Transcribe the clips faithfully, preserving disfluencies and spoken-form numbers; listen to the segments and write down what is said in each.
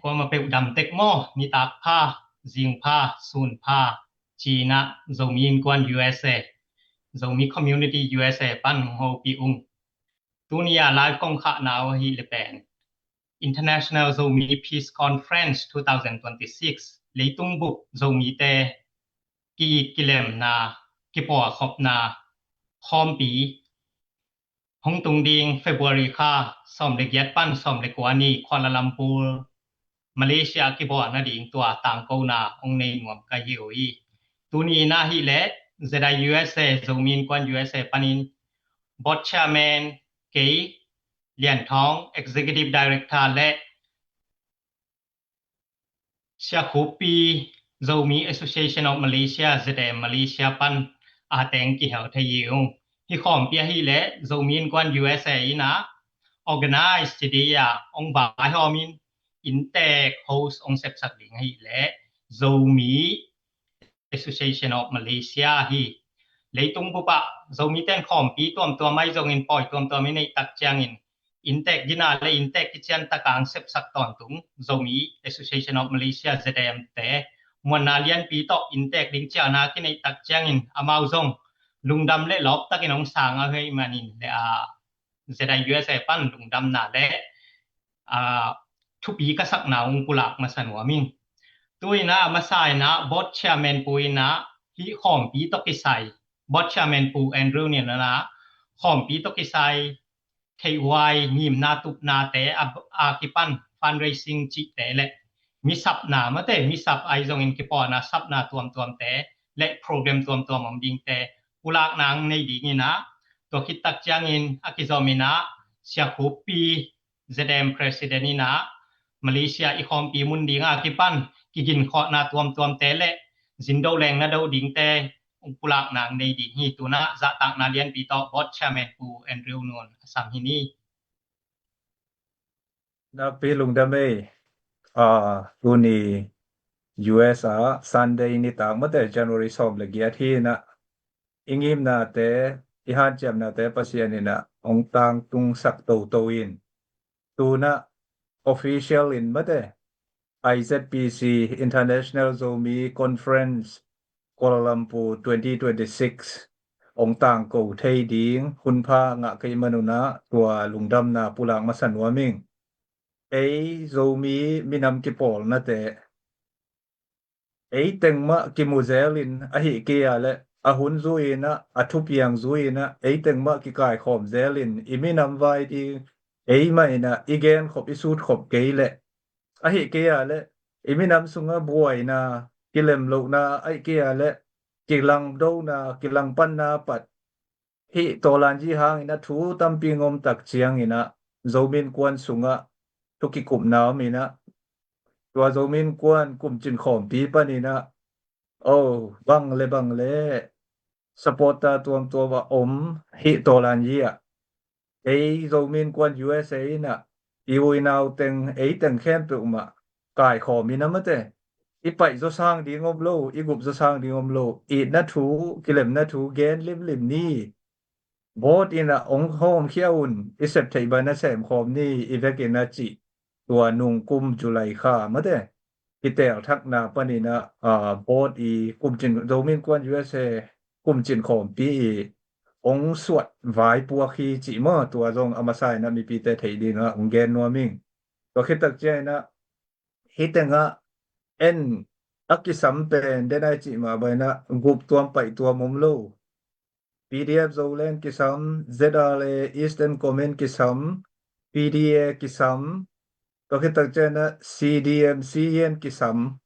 Kuama peuh dam tek maw, nitak pha, zing pha, sun pha, ci-in ah Zomi Innkuan U S A, Zomi Community U S A pan hong hopih ung. Tuni a live kong khahna uh ahih leh pen International Zomi Peace Conference two thousand twenty-six, leitung bup Zomite ki-it kilemna, kipawlkhopna khawmpi hong tung ding February kha sawm le giat pan sawm le kua ni Kuala Lumpur, Malaysia kibawl nading tua tangkona hong nei nuam ka hi uh hi. Tuni in ahih leh Z I U S A, Zomi Innkuan U S A panin Board Chairman kei Lian Thawng, Executive Director, le Sia Khup Pi, Zomi Association of Malaysia, Z A M Malaysia pan a teng kihel thei hi ung. Hih khawmpi ahih leh Zomi Innkuan U S A in ah organize ci ding a hong vaihawm in, inntek host hong sepsak ding ahih leh Zomi Association of Malaysia hi. Leitung bup ah Zomite in khawmpi tuamtuam ahi zongin, pawi tuamtuam i neih tak ciangin, inntek gina le inntek kician tak a hong sepsak tawntung Zomi Association of Malaysia, Z A M te muanna lianpi tawh inntek ding ciahna kineih tak ciangin, amau zong lungdam le lawp takin hong sang ahih manin le a Z I U S A pan lungdamna le, aa, thupi ka sakna hong pulak masa nuam ing. Tu in ah a masa in ah Board Chairman Pu in ah hih khawmpi tawh kisai, Board Chairman Pu Andrew Nunn in ah khawmpi tawh kisai theihhuai ngimna tupnate a, a kipan fundraising cihte le misapna, mate, misap ahi zongin kipawlna sapna tuamtuamte le program tuamtuam om dingte pulakna hong nei ding in ah, tua khit tak ciangin a kizom in ah Sia Khup Pi, Z A M President in ah Malaysia i khawmpi mun ding a kipan kiginkhawhna tuamtuamte le zindo leng na do dingte hong pulakna hong nei ding hi. Tu in ah zahtakna lianpi tawh Board Chairman Pu Andrew Nunn a sam hi ni. Nakpi lungdam ei. Ah, tuni U S a Sunday nitak, mate, January sawm le giat hi in ah, i ngimnate, i hanciamnate Pasian in ah hong tangtungsak toto in, tu in ah official in, mate, I Z P C, International Zomi Conference, Kuala Lumpur twenty twenty-six hong tangko thei ding hun pha ngah ka hih man un ah tua lungdamna pulak masa nuam ing. Ei Zomi minam kipawlnate ei teng mah kimu zel in, ahih kei a leh a hun zui in ah, a thupiang zui in ah ei teng mah kikaikhawm zel in, i minam vai ding ei mah in ah i genkhop, i sutkhop kei leh, ahih kei a leh i minam sungah buaina, kilemlohna, ahih kei a leh kilangdona, kilangpanna pat hih tawlanzi hangin a thu tampi hong om tak ciangin ah Zomi Innkuan sungah thu kikupna om in ah, tua Zomi Innkuan kumcin khawmpi panin ah, oh, bang le bang le supporter tuamtuam a om hih tawlanzi ah, ei Zomi Innkuan U S A in ah i u i nau teng, ei teng khempeuh mah kaikhawm in ah, mate, i paih zaw sang ding om lo, i gup zaw sang ding om lo, itna thu, kilemna thu gen limlim ni. Board in ah hong hawmkhia un, i sep theih bang a semkhawm ni, i vekin a cih, tua nung kum July kha, mate, kitelthakna panin ah, ah, board i kumcin, Zomi Innkuan U S A kumcin khawmpi i hong suat vaipuak hi cih maw, tua zong a masa in ah mipite theih ding ah hong gen nuam ing. Tua khit tak ciangin ah hih teng ah en a kisam pen den ai cih mah bang in ah gup tuam paih tuam om lo. P D F Zoland kisam, Z R A Eastern Command kisam, P D A kisam, tua khit tak ciangin ah C D M C N kisam,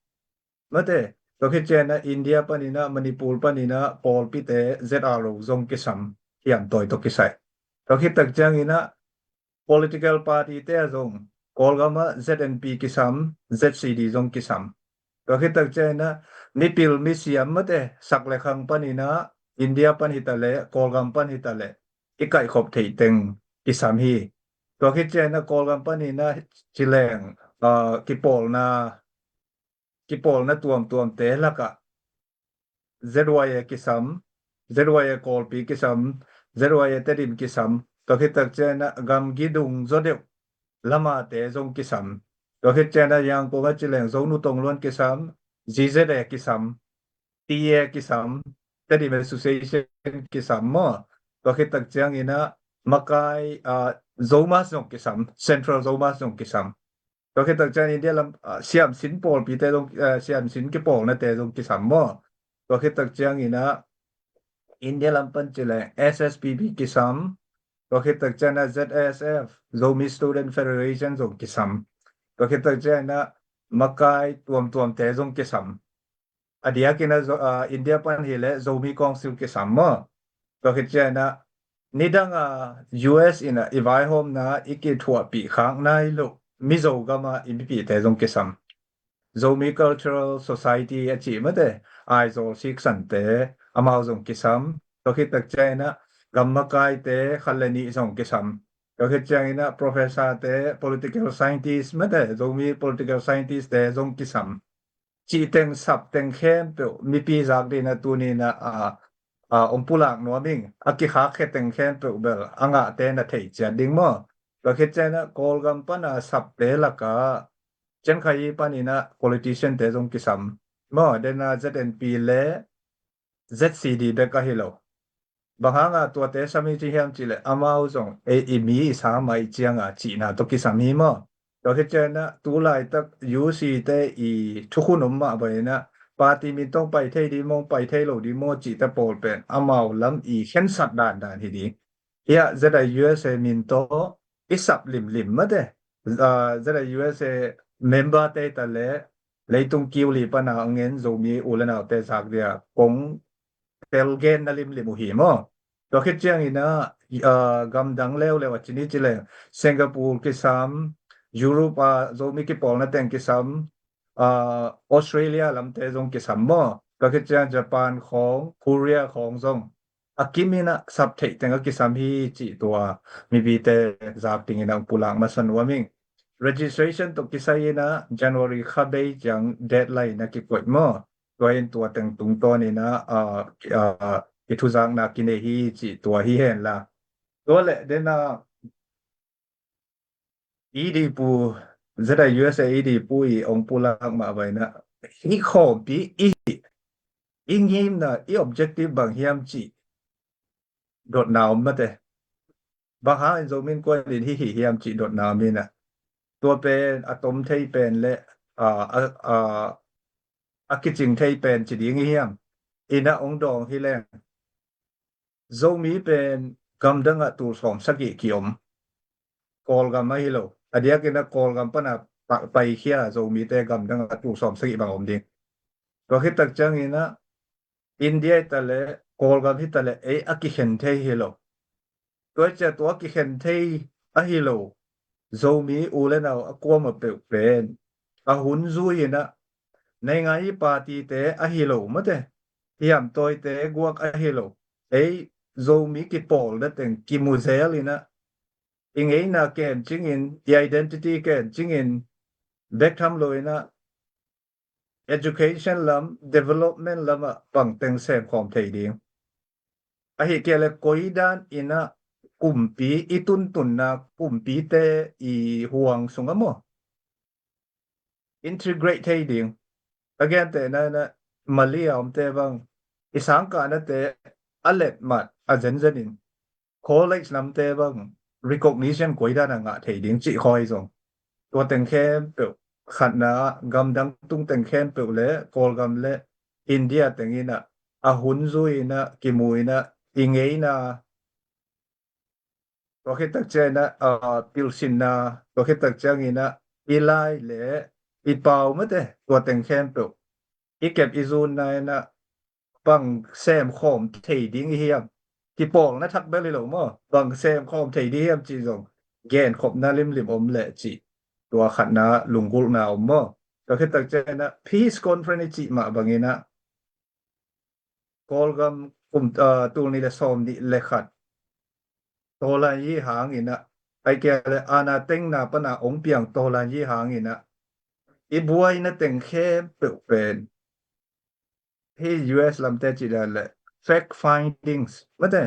mate, tua khit ciangin ah India panin ah, Manipur panin ah pawlpite Z R O zong kisam, hiam tawi tawh kisai. Tua khit tak ciangin ah political party te ah zong, Kawlgam ah Z N P kisam, Z C D zong kisam. Tua khit tak ciangin ah mipil misiam, mate, sak le khang panin ah, India pan hi ta leh, Kawlgam pan hi ta leh, i kaihkhop theih teng kisam hi. Tua khit ciangin ah Kawlgam panin ah ci leng, ah, kipawlna, kipawlna tuamtuamte lakah Z Y A kisam, Z Y A Kawlpi kisam, Z Y A Tedim kisam, tua khit tak ciangin ah gamgi dung zaw deuh Lamate zong kisam. Tua khit ciangin ah Yangon a ci leng Zonu Tong Luan kisam, Z Z A kisam, T A kisam, Tedim Association kisam maw. Tua khit tak ciangin ah makai, ah, Zomas zong kisam, Central Zomas zong kisam. Tua khit tak ciangin India lam, ah, siamsin pawlpite zong, ah, siamsin kipawlnate zong kisam maw. Tua khit tak ciangin ah India lam pan ci leng S S P B kisam. Tua khit tak ciangin ah Z S F, Zomi Student Federation zong kisam. Tua khit tak ciangin ah makai tuamtuamte zong kisam. A diakin ah Zo-, ah, India pan hi leh Zomi Council kisam maw. Tua khit ciangin ah nidang a U S in ah i vaihawmna i kithuahpih khak nai loh Mizo gam a i mipite zong kisam. Zomi Cultural Society a cih mate, Aizawl Sikh Sante, amau zong kisam. Tua khit tak ciangin ah gam makaite khat le nih zong kisam. Tua khit ciangin ah professor-te, political scientist mate, Zomi political scientist-te zong kisam. Cih teng sap teng khempeuh mipi zak dingin ah tuni-in ah, a, a, ong pulak nuam ing. A kikhakkhia teng khempeuh bel a ngahte na thei ciat ding maw. Tua khit ciangin ah Kawlgam pan a sapte lakah Cian Khai panin ah politician-te zong kisam maw. Dena Z N P le Z C D bek ahi lo. Bang hanga tuate sam i ci hiam cih leh amau zong ei i mi i sa mai cianga cihna tawh kisam hi maw. Tua khit ciangin ah tu laitak U C te i thukhun om mah bangin ah party min tawh pai thei ding maw, pai thei lo ding maw cihte pawl pen amau lam i khensat dandan hi ding. Hiah Z I U S A min tawh i sap limlim mate. Ah, Z I U S A member-te ta leh leitung kiu li pana a ngen Zomi u le naute zak dia kong telgenna limlim uh hi maw. Tua khit ciangin ah, ah, gamdang leuleu a ci ni ci leng Singapore kisam, Europe a Zomi kipawlna teng kisam, ah, Australia lamte zong kisam maw. Tua khit ciang Japan khawng, Korea khawng zong a kimin ah sap theih teng a kisam hi cih tua mipite zak dingin ah pulak masa nuam ing. Registration tawh kisai in ah January kha bei ciang deadline a kikoih maw. Tua in tua teng tungtawnin ah, ah, ah, i thuzakna kinei hi cih tua hi hen la. Tua leh dena E D pu, Z I U S A E D pu i ong pulak mah bangin ah hih khawmpi i, i ngimna, i objective bang hiam cih dotna om mate. Bang hangin Zomi Innkuan in hih hih hiam cih dotna om in ah tua pen a tom thei pen le, a, a, a, a kicing thei pen ci ding i hiam? In ah ong dawng hi leng Zomi pen gamdang ah tul sawm sagih kiom. Kawlgam ahi lo. A diakin ah Kawlgam pana pa-, paikhia Zomite gamdang ah tul sawm sagih bang om ding. Tua khit tak ciangin ah India hi ta leh, Kawlgam hi ta leh, ei a kikhen thei hi lo. Tua ciang tua kikhen thei ahi lo Zomi u le nau a kuamah peuh pen a hun zui in ah, naingngan i party-te ahi lo mate, hiamtawite guak ahi lo, ei Zomi kipawlna teng kimu zel in ah, i ngeina kem cingin, i identity kem cingin, bek tham lo in ah, education lam, development lam ah bang teng sem khawm thei ding. Ahi kei leh koi dan in ah kumpi i tuntunna, kumpite i huang sungah maw integrate thei ding. A gentehna in ah Malay a omte bang i sangkahnate a let mat a zenzen in college lamte bang recognition koi dan a ngah thei ding cih khawi zong. Tua teng khempeuh khatna ah gamdang tung teng khempeuh le Kawlgam le India teng in ah a hun zui in ah kimu in ah i ngeina, tua khit tak ciangin ah, ah, pilsinna, tua khit tak ciangin ah i lai le i pau mate, tua teng khempeuh i kep i zunna in ah bang sem khawm thei ding i hiam? Kipawlna thak bel hi lo maw, bang sem khawm thei ding hiam cih zong genkhopna limlim om leh cih tua khatna lunggulhna om maw. Tua khit tak ciangin ah peace conference i cih mah bangin ah Kawlgam kum, ah, tul nih le sawm nih le khat tawlan i hangin ah, ai kia le ana tengna pana ong piang tawlan i hangin ah, i buaina teng khempeuh pen hih U S lamte cih dan le fact findings mate,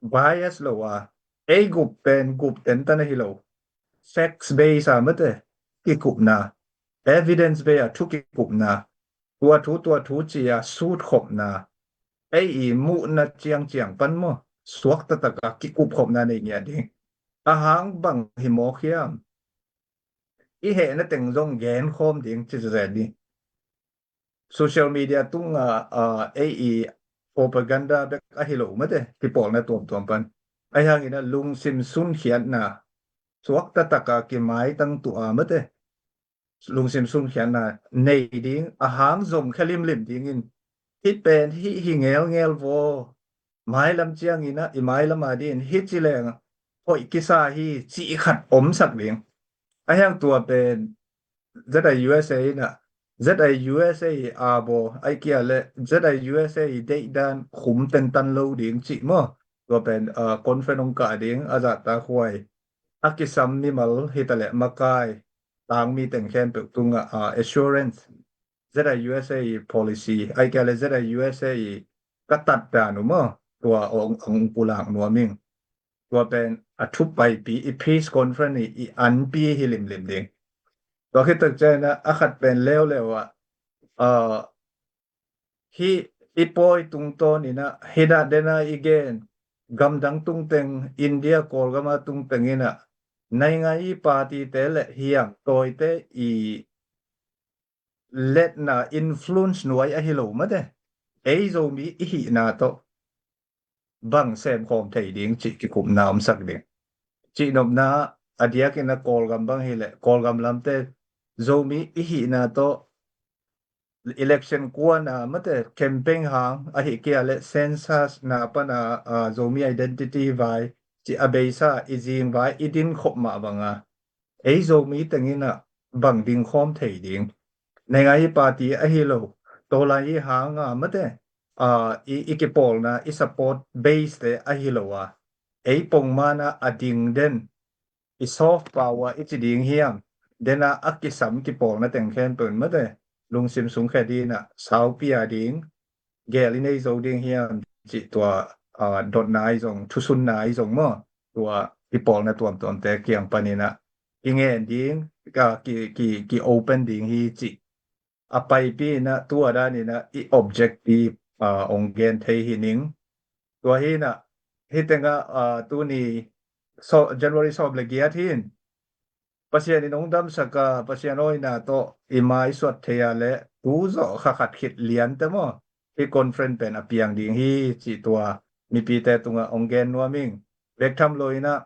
bias lo a, ei gup pen gup tenten ahi lo, facts base a mate, kikupna, evidence bei a thu kikupna, tua thu tua thu ci a sutkhopna, ei i muhna ciangciang pan maw, suak taktak a kikupkhopna nei ngiat ding. A hang bang hi mawk hiam? I hehna teng zong genkhawm ding ci zet ding. Social media tungah ei i propaganda bek ahi lo mate, kipawlna tuamtuam pan. Ahi hangin a lungsim sunkhiatna, suak taktak a kimaitang tuah mate, lungsim sunkhiatna nei ding, a hang zom khe limlim dingin, hih pen hih hi ngelngel vaw, mailam ciangin a i mailam a dingin hih ci leng hoih kisa hi cih khat omsak ding. Ahi hang tua pen ZIUSA in a, ZIUSA a baw, ai kia le ZIUSA deihdan khum tentan lo ding cih maw. Tua pen conference hong kah ding a zahtakhuai a kisam mimal hitaleh makai, tangmi teng khempeuh tungah assurance, ZIUSA policy, ai kia le ZIUSA ka tatdan uh maw, tua hong pulak nuam ing. Tua pen a thupaipi, i peace conference i anpi hi limlim ding. Tua khit tak ciangin a khat pen leuleu ah, hih i pawi tungtawn in a, hih dah dena i gen, gamdang tungteng, India Kawlgam a tungteng in a, naingai i party te le hiang tawite i letna, influence nuai ahi lo mate, ei Zomi i hihna tawh bang semkhawm thei ding cih kikupna omsak ding. Cihnopna a diakin a Kawlgam bang hileh Kawlgam lamte Zomi i hihna tawh election kuana mate campaign hang ahi kia le census na pana Zomi identity vai cih a beisa i zing vai i din khop mah banga ei Zomi tengin a bang dingkhawm thei ding. Naingai i party ahi lo, tawlai i hanga mate i kipawlna i support base te ahi lo a, ei pongmana a ding den, i soft power i ci ding hiam, dena a kisam kipawlna teng khempeuh mate lungsim sungkhia dina saupi a ding gel i nei zo ding hiam cih tua dotna i zong, thusunna i zong maw, tua i pawlna tuamtuamte kiang panin a i ngen ding, ki open ding hi cih a paipi in a tua danin a i objective ong gen thei hi ning. Tua hi in a hih tengah tuni January sawm le giat hi in Pasian in ong damsak a, Pasian awina tawh i mai suat thei a le tu zawh kha khat khit liante maw, hih conference pen a piang ding hi cih tua mipite tungah ong gen nuam ing. Bek tham lo in a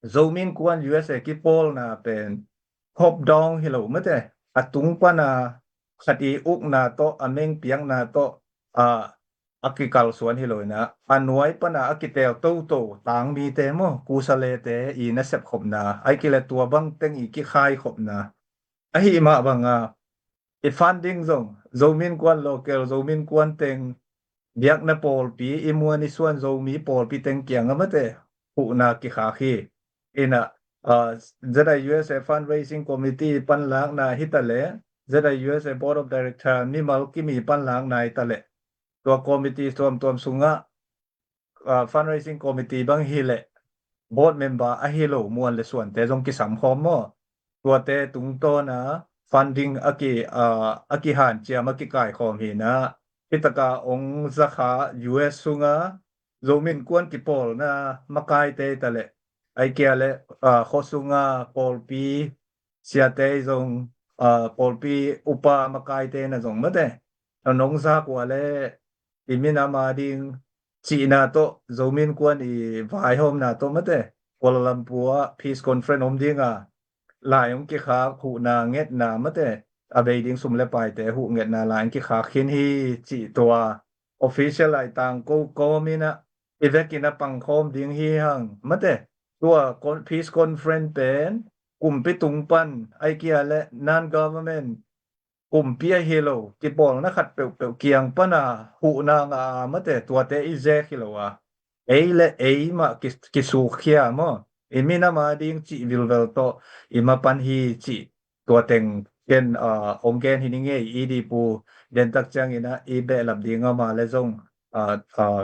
Zomi Innkuan USA kipawlna pen top down hi lo mate, a tung pana khat i ukna tawh, a mengpiakna tawh a a kikalsuan hi lo in a, a nuai pana a kitel toto tangmite maw, kusalete i nasep khopna, ai kia le tua bang teng i kikhai khopna ahi mah banga i funding zong, Zomi Innkuan local, Zomi Innkuan teng, biakna pawlpi, i muan i suan Zomi pawlpi teng kianga mate huhna kikhak hi. In a ZIUSA fundraising committee panlakna hitaleh, ZIUSA board of director mimal kimi panlakna hitaleh, tua committee tuamtuam sungah fundraising committee bang hileh board member ahi lo muan le suante zong kisam khawm maw, tuate tungtawna funding a ki a kihanciam a kikaikhawm hi in a, hih taka ong zakha US sunga Zomi Innkuan kipawlna makaite hitaleh, ai kia le khuasunga pawlpi siate zong, pawlpi upa makaite na zong mate nong zak uh a le i minam a ding cihna tawh, Zomi Innkuan i vaihawmna tawh mate, Kuala Lumpur ah peace conference om dinga lai ong kikhak, huhna ngetna mate, a bei ding sum le paite huh ngetna lai ong kikhak khin hi cih tua official laitang ko kawm in a i vekin a pangkhawm ding hi hang mate. Tua peace conference pen kumpi tung pan, ai kia le non-government, kumpi ahi lo kipawlna khat peuhpeuh kiang pana huhna ngah a mate, tuate i zek hi lo a, ei le ei mah kisukkhia maw, i minam a ding cih vilvel tawh i mapan hi cih tua teng ken ong gen hi ning ei. I dipu dentak ciangin a i behlap ding a, ama le zong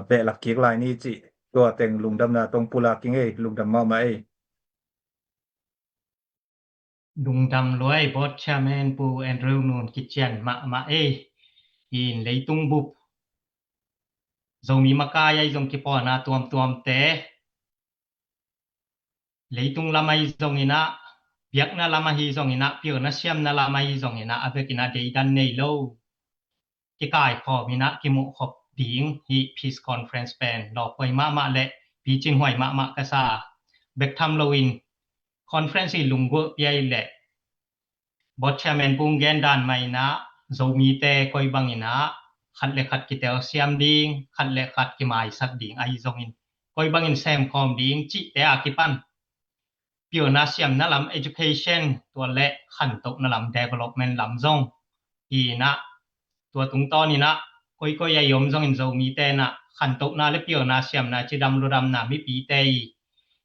behlap kik lai ni cih tua teng lungdamna tawh ong pulak ing ei. Lungdam mahmah ei. Lungdam luai, Board Chairman Pu Andrew Nun, kician mahmah ei. In leitung bup Zomi makai ahi zong kipawlna tuamtuamte, leitung lam ahi zongin ah, biakna lam ahi zongin ah, pialna siamna lam ahi zongin ah, a vekin ah deidan nei lo kikaikhawm in ah kimuhkhop ding hih Peace Conference pen lawpuai mahmah le picing huai mahmah ka sa. Bek tham loin conference i lunggulh piai le Board Chairman Pu gen dan mah in ah, Zomite koi bangin ah khat le khat kitelsiam ding, khat le khat kimaisak ding ahi zongin, koi bangin semkhawm ding cihte a kipan pialna siamna lam, education, tua le khantohna lam, development lam zong hi in ah, tua tungtawn in ah, koikoi a i om zongin Zomite in ah khantohna le pialna siamna, cidam ludamna, mipite i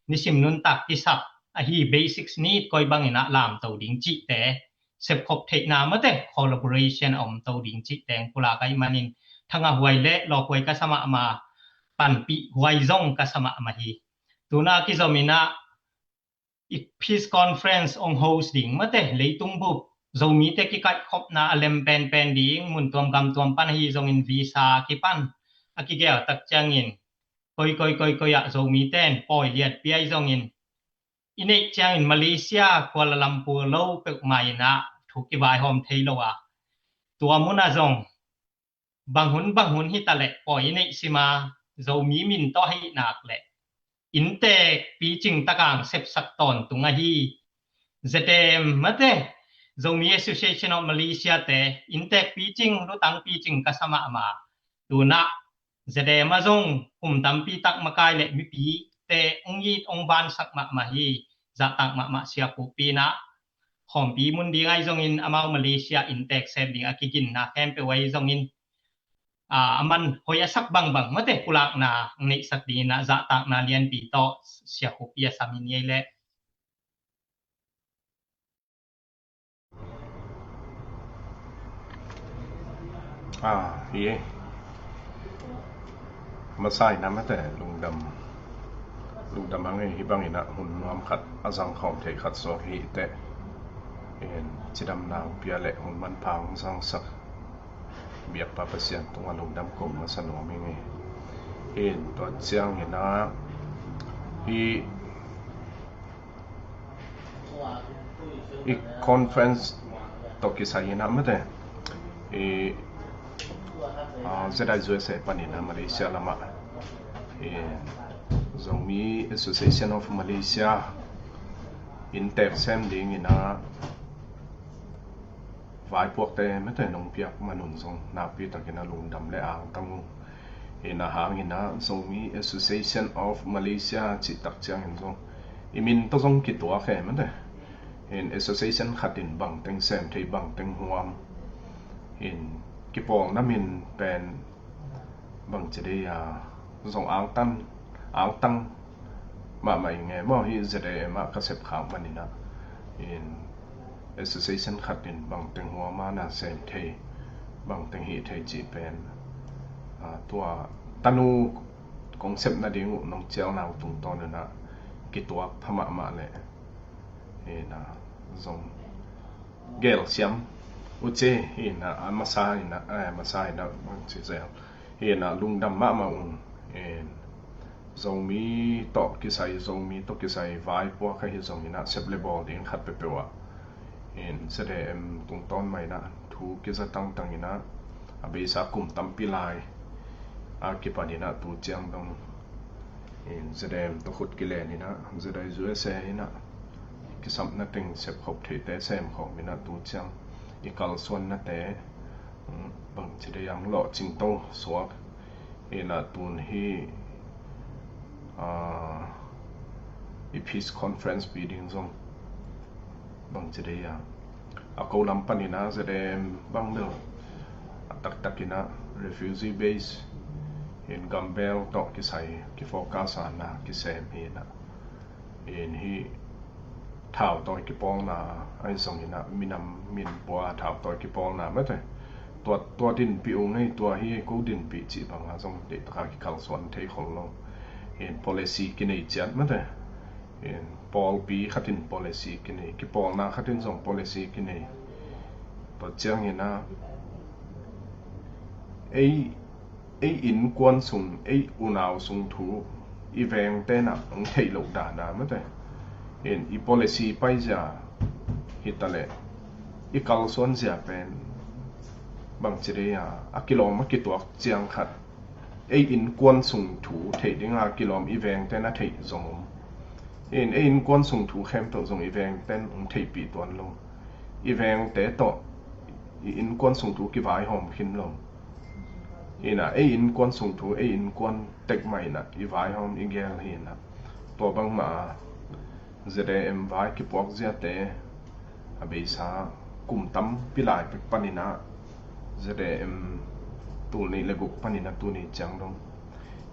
nisim nuntak kisap ahi basics need koi bangin ah lamto ding cihte, sepkhop theihna mate, collaboration a omto ding cihte hong pulak ahih manin, thangah huai le lawpuai ka sa mahmah, panpih huai zong ka sa mahmah hi. Tuna kizom in ah, i Peace Conference hong host ding mate, leitung bup Zomite kikaihkhopna a lem penpen ding, mun tuam gam tuam pan ahi zongin visa kipan a kigel tak ciangin, koikoi koikoi ah Zomite in pawi liatpi ahi zongin, i neih ciangin Malaysia, Kuala Lumpur lo peuhmah in ah thu kivaihawm thei lo a, tua mun ah zong bang hun bang hun hi ta leh pawi i neih sim a, Zomi min tawh ahih nak leh inntek picing tak a hong sepsak tawntung ahi Z A M mate, Zomi Association of Malaysia te inntek picing, lutang picing ka sa mahmah. Tuna Z A M ah zong kum tampi tak makai le mipite hong it hong vansak mahmah hi. Zahtak mahmah Sia Khup in ah khawmpi mun ding ahi zongin, amau Malaysia inntek sem ding a kiginna khempeuh ahi zongin, a, a man hoih a sak bangbang mate, pulakna hong neihsak ding in ah zahtakna lianpi tawh Sia Khup i a sam in ei leh. A, hi ei. Masa in ah mate, lungdam, lungdam hang ei. Hih bangin ah hun nuam khat, a zangkhawm thei khat suak hi teh. In cidamna hong pia le hun manpha hong zangsak biakpa Pasian tungah lungdam ko masa nuam ing ei. In tua ciangin ah, hih i conference tawh kisai in ah mate, i, a, Z I U S A panin ah Malaysia lamah, i, Zomi Association of Malaysia inntek sem ding in ah vaipuakte mate nong piak man un zong nakpi takin ah lungdam le angtang uh. In ah hangin ah Zomi Association of Malaysia cih tak ciangin zong i min tawh zong kituak e mate. In association khat in bangteng sem thei, bangteng huam. In kipawlna min pen bangci dei a, zong angtan, angtang mahmah ing e maw, hih Z A M ah ka sep khak man in ah. In association khat in bangteng huam a na sem thei, bangteng hih thei cih pen, a, tua tanu kong sep nading uh nong cialna uh tungtawn in ah kituak pha mahmah le, in ah, zong gelsiam uh ci, in ah, a masa in ah, a masa in ah bangci zel, in ah, lungdam mahmah ung. In Zomi tawh kisai, Zomi tawh kisai vaipuak ahi zongin ah sep le bawl ding khat peuhpeuh ah, in Z A M tungtawn mah in ah thu kiza tangtang in ah, a beisa kum tampi lai a kipan in ah tu ciang dong in Z A M tawh khut kilen in ah, Z I U S A in ah kisapna teng sepkhop theite semkhawm in ah tu ciang i kalsuannate, mm, bangci dei a hong lawhcingto suak in ah tun hih, a, i Peace Conference pi ding zong bangci dei a, a ko lam panin ah Z A M bang bel a taktak in ah refugee base in gambel tawh kisai kifocus a na kisem hi in ah, in hih thautawi kipawlna ahi zongin ah, minam minpua thautawi kipawlna mate, tua, tua dinpih ung ei, tua hi ko dinpih cih bang a zong deihtak a kikalsuan thei khol lo. In policy kinei ciat mate, in Pawlpi khatin policy kinei, kipawlna khatin zong policy kinei. Tua ciangin ah ei, ei innkuan sung, ei unau sung thu i vengte in ah hong theih loh dan a mate. In i policy paizia hitaleh i kalsuanzia pen bangci dei a, a kilawm a kituak ciang khat ei innkuan sung thu theih dinga kilawm i vengte in a theih zong om. In ei innkuan sung thu khempeuh zong i vengte in hong theihpih tuan lo. I vengte tawh i innkuan sung thu kivaihawm khin lo. In ah ei innkuan sung thu ei innkuan tek mah in ah i vaihawm i gel hi in ah, tua bangmah a Z A M vai kipuak ziate a beisa kum tampi lai bek panin ah Z A M tul nih le guk panin ah tuni ciang dong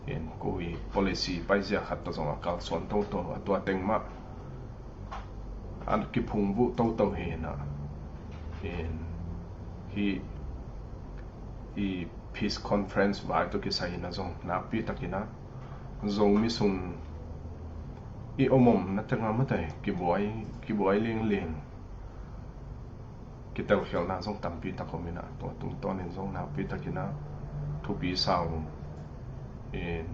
in ko i policy paizia khat tawh zong a kalsuan toto a, tua teng mah a kiphungvuh toto hi in ah, in hih i peace conference vai tawh kisai in ah zong nakpi takin ah Zomi sung i om omna teng ah mate kibuai, kibuai lingling, kitelkhialhna zong tampi tak om in ah, tua tungtawnin zong nakpi takin ah thupi sa uh in,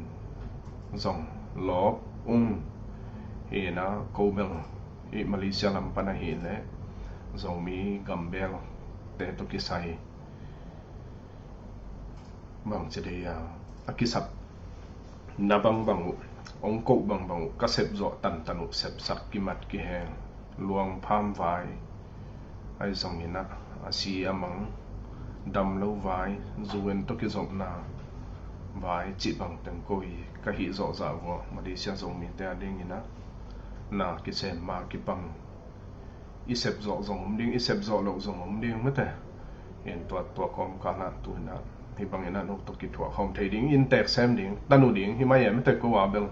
zong lawp ung hi in ah, ko bel i Malaysia lam pan ahih leh Zomi gambelte tawh kisai bangci dei a, a kisapna bangbang uh, hong koh bangbang uh, ka sepzawh tantan uh, sepsak kimat kiheng, luangpham vai, ahi zongin ah a si a mang, damlo vai, U N tawh kizopna vai cih bang teng ko i ka hih zawhzah vua, Malaysia Zomite a dingin ah na kisem ma kipang i sepzawh zong om ding, i sepzawh loh zong om ding mate. In tua, tua kawmkal ah tu in ah hih bangin ah no tawh kithuah khawm thei ding, inntek sem ding, tanu ding hi mai e mate ko a bel.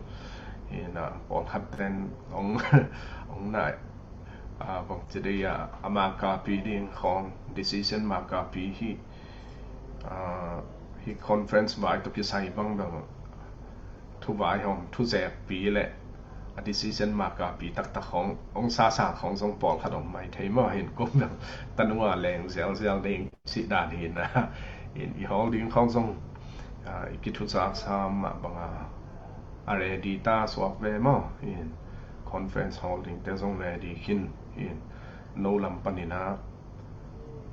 In ah pawlkhat ten hong, hong nai a, bangci dei a, a makapi ding khawng, decision makapi hi, a, hi conference vai tawh kisai bang bel thu vaihawm, thu zekpi le a decision makapi taktak khawng hong sasa khawng zong pawlkhat om mai thei maw, hin kum dang tanu a leng zialzial ding sih dan hi in ah, in i hawl ding khawng zong, a, i kithuzak sa mah banga a ready ta suak ve maw, in conference hawl dingte zong ready khin, in no lam panin ah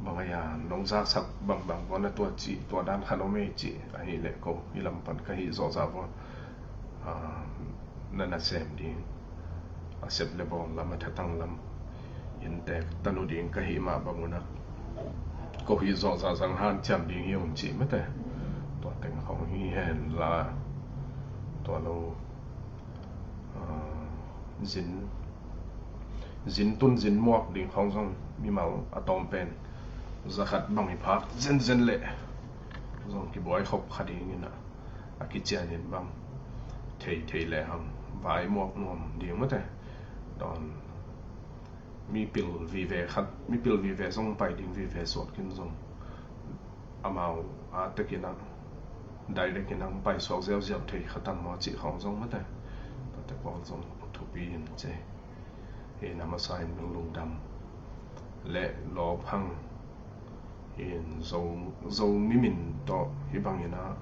bang a, nong zaksak bangbang vua na tua cih, tua dan khat om ei cih ahih leh ko i lam pan ka hih zawhzah vua, a, na nasem ding, a sep le bawl lam, a thatang lam inntek tanu ding ka hih mah bang un ah ko hih zawhzah zang hanciam ding hi ung cih mate. Tua teng khawng hi hen la, tua lo, a, zin, zin tun zin muak ding khawng zong mimal a tawm pen zakhat bang i phak zenzen leh zong kibuai khop kha dingin ah, a kicianin bang thei thei lehang vai muak nuam ding mate. Dawn mipil vive khat, mipil vive zong pai ding vive suak khin zong amau a tekin ah direct in ah pai suak ziauziau thei kha tam maw cih khawng zong mate. Tate pawl zong thupi in ci hi in ah, a masa in lungdam le lawphang in Zo, Zomi min tawh hih bangin ah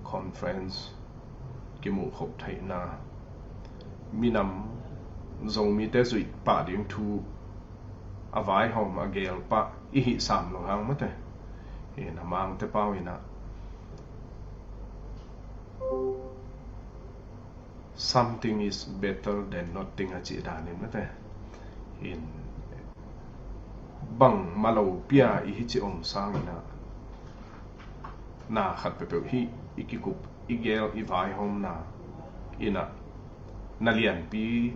conference kimuh khop theihna, minam Zomite zuih pah ding thu a vaihawm a geel pah i hih sam lo hang mate. Hi in ah Mangte pau in ah something is better than nothing a cih danin mate. Hi in bangmah lopi a i hih cih om sangin ah na khat peuhpeuh hih i kikup, i geel, i vaihawmna in ah na lianpi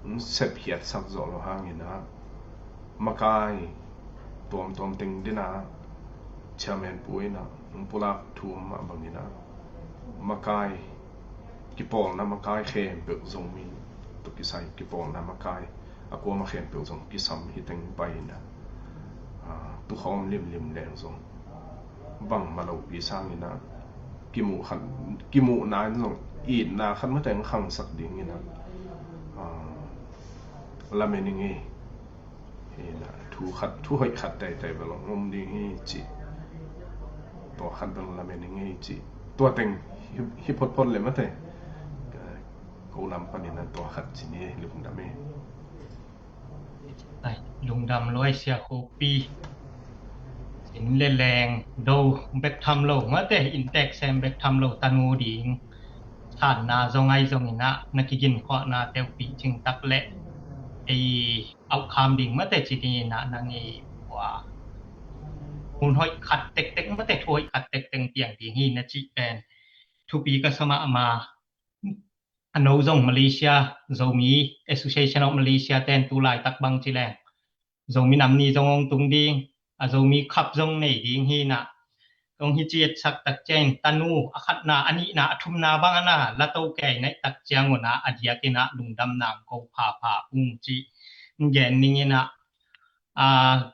sepkhiatsak zawh lo hangin ah makai tuamtuam teng din ah Chairman Pu in ah hong pulak thu om mah bangin ah makai, kipawlna makai khempeuh Zomi tawh kisai kipawlna makai a kuamah khempeuh zong kisam hi teng pai in ah, a, tukhawm limlim leng zong bangmah lopi sangin ah kimuh khat, kimuhna in zong itna khat mate hong khangsak dingin ah, a, lamen i ngei. Hi na, thu khat, thu hoih khat teitei bel hong om ding hi ci. Tua khat bel lamen i ngei ci. Tua teng hi, hi photphot le mate. Ko nam panin a tua khat ci ni, lungdam e. Ai, lungdam luai Sia Khup Pi. Sin le leng do bek tham lo mate, inntek sem bek tham lo, tanu ding thanna zong ai zong ina, na kigin khuahna teupi cing tak le ei aukham ding mate ci ding ina, nang i ua hun hoih khat tektek mate, thu hoih khat tektek piang ding hi na cih pen thupi ka sa mahmah. A no zong Malaysia, Zomi Association of Malaysia ten tu laitak bang ci leng Zomi nam ni zong hong tung ding, a Zomi Cup zong nei ding hi na. Kong hi ci etsak tak ciangin tanu a khatna, a nihna, a thumna bang a na la to kei naih tak ciang una a diak ina lungdam nam ko phapha ung ci gen ning ina. A,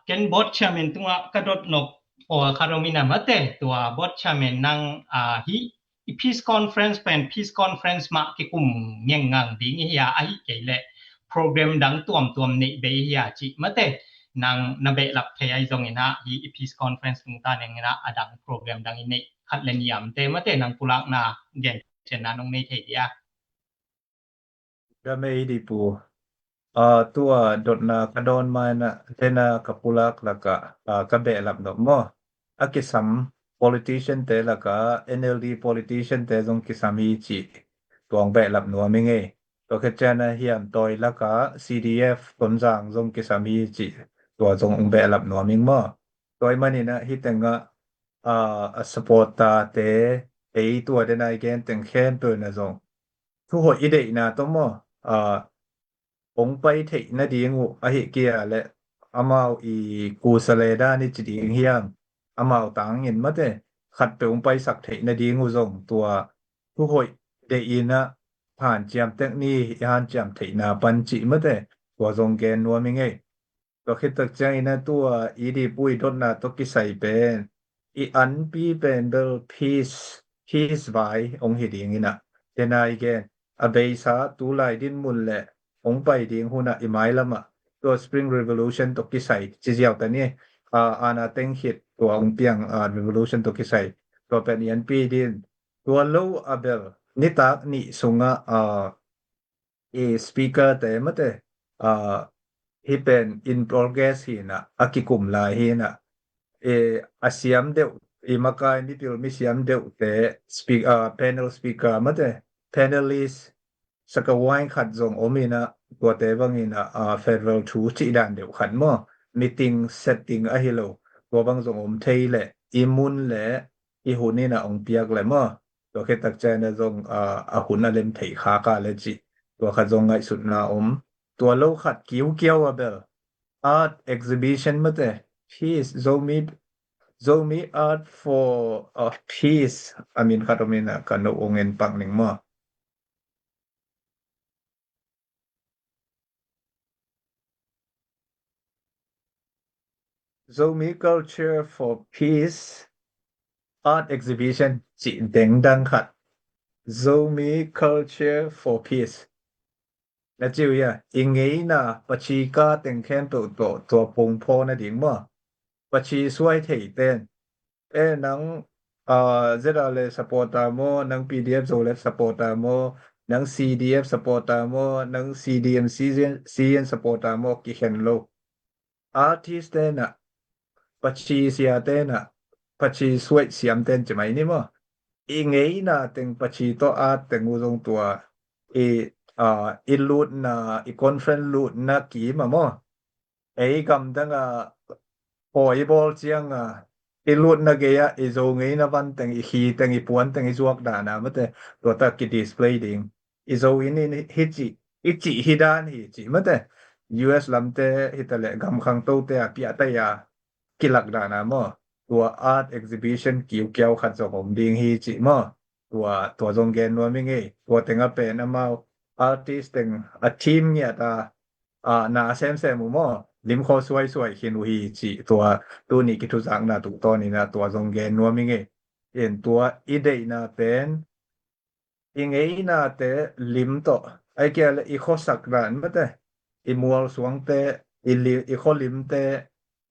ken board chairman tungah ka dot nop pawl khat om ina mate, tua board chairman nang a hi i peace conference pen peace conference mah kikum ngengngang ding i hi a, ahi kei leh program dang tuamtuam neih bei i hi a cih mate, nang na behlap thei ai zong ina hi i peace conference tungta neng ina a dang program dang i neih khat le niamte mate, nang pulakna gen cianna nong nei thei dia. Ka mei di pu. A, tua dotna ka dawn maina tena ka pulak laka, a, ka behlap nop maw? A kisam politician te laka, N L D politician te zong kisam hi ci. Tua hong behlap nuam ing ei. Tua khit ciana hiam tawi laka C D F Tonzang zong kisam hi ci. Tua zong hong behlap nuam ing maw? Tawi manina hi tenga, a, a supporter te, ei tua dena i gen teng khempeuh na zong thu hoih i deihna tawh maw, a, hong pai theih nading uh ahi kia le amau i kusa le dan i ci ding hiam, amau tangin mate khat peuh hong paisak theih nading uh zong tua thu hoih deih ina hanciam tek ni, i hanciam theihna pan cih mate tua zong gen nuam i ngei. Tua khit tak ciangin a tua i dipui dotna tawh kisai pen i anpi pen bel peace, peace vai hong hi ding ina. Tena i gen a beisa tulai din mun le hong pai ding huna i mailama tua Spring Revolution tawh kisai ci ziau ta ni. A, ana teng khit tua hong piang, a, revolution tawh kisai tua pen i anpi din. Tua lo a bel nitak nih sunga, a, i speaker te mate, a, hi pen in progress hi na, a kikum lai hi na, i a siam deuh, i makai mipil mi siam deuh te speak, a, panel speaker mate, panelist saka wine khat zong om ina, tuate bangin a, a, federal thu cih dan deuh khat maw, meeting setting ahi lo, tua bang zong om thei le i mun le i hun ina hong piak le maw. Tua khit tak ciana zong, a, a hun a lem thei kha ka le cih. Tua khat zong ngaihsutna om. Tua lo khat kiukiau a bel art exhibition mate, peace, Zomi, Zomi art for, a, peace a min khat om ina ka no ong en pak ning maw. Zomi Culture for Peace art exhibition cih dengdang khat. Zomi Culture for Peace. Na ciu ia, i ngeina paci ka teng khempeuh tawh tua pungphaw nading maw? Paci suai thei ten. E nang, a, Z R le supporter maw, nang P D F Zoland supporter maw, nang C D F supporter maw, nang C D M C N supporter maw, kikhen lo. Artist tena, paci sia tena, paci suai siam ten ci mai ni maw. I ngeina teng paci tawh art teng uh zong tua. I, a, i lutna, i conference lutna kima maw. Ei gamdanga pawi i bawl cianga i lutna gei-ah i Zo ngeina van teng, i khi teng, i puan teng i zuak dana mate, tuata ki display ding. I Zo in, in hi cih, i cih hi dan hi cih mate. U S lamte hitaleh gam khangtote a piahtaia kilak dana maw. Tua art exhibition kiukiau khat zong om ding hi cih maw. Tua, tua zong gen nuam i ngei. Tua tenga pen amau artist teng a team ngiata a, na semsem uh maw, limkhaw suaisuai khin uh hi cih tua tuni kithuzakna tuhtawnin a tua zong gen nuam i ngei. In tua i deihna pen i ngeinate lim tawh, ai kia le i khuasak dan mate, i mual suangte, i, li, i khualimte,